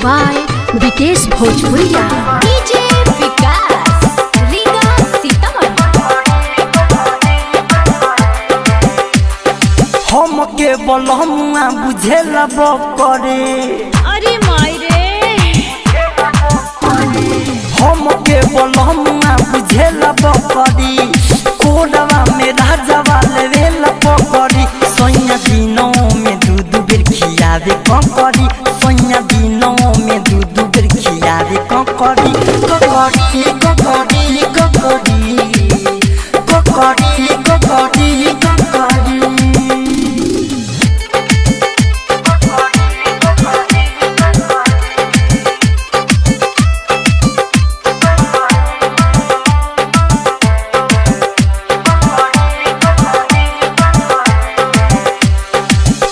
By Vikesh Bhojpuriya. DJ Vikas Riga Sitamarhi. हम के बलहुआ बुझेला बकरे। अरे माई रे। हम के बलहुआ बुझेला बकरी, कोडवा में राजावा लेवेला पकड़ी। सैया दिनों में दू दू बेर खियावे ककरी, सैया दिनों में दू दू बेर खियावे ककरी। ककरी ककरी ककरी ककरी ककरी ककरी।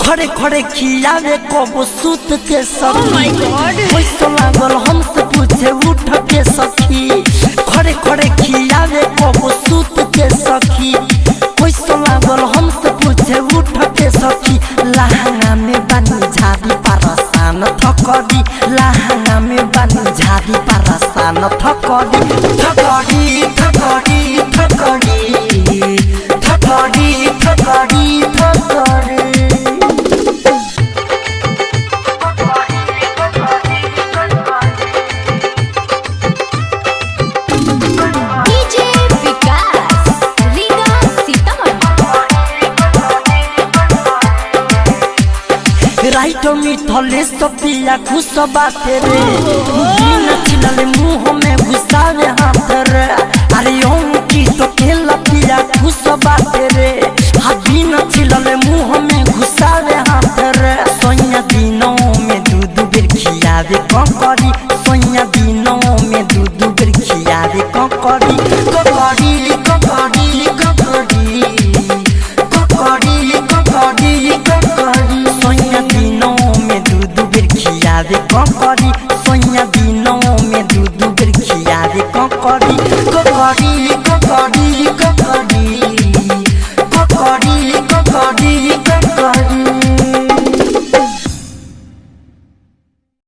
खड़े खड़े खियावे कबो सूत के सखी। Oh my God. पैसा लागल हमसे पूछे उठ के सखी। खड़े खड़े खियावे कबो सूत के सखी। पैसा लागल हमसे पूछे उठ के सखी। लहंगा में बनी झाड़ी परसान थकरी, लहंगा में बनी झाड़ी परसान थकरी। थकरी थकरी थकरी थकरी थकरी थकरी। DJ Vikas Riga Sitamarhi. Right मिथले सपिया खुश बाटे रे, बिना छिलले मुंह में घुसावे हाथ रे। अरे की तो केला पिया खुश बाटे रे, हा बिना छिलले मुंह में घुसावे हाथ रे। सैया दिनों में दू दू बेर खियावे ककरी, सैया दिनों में दू दू बेर खियावे ककरी। ककरी ककरी ककरी ककरी ककरी ककरी। सैया दिनों में दू दू बेर खियावे ककरी, सैया दिनों में दू दू बेर खियावे ककरी।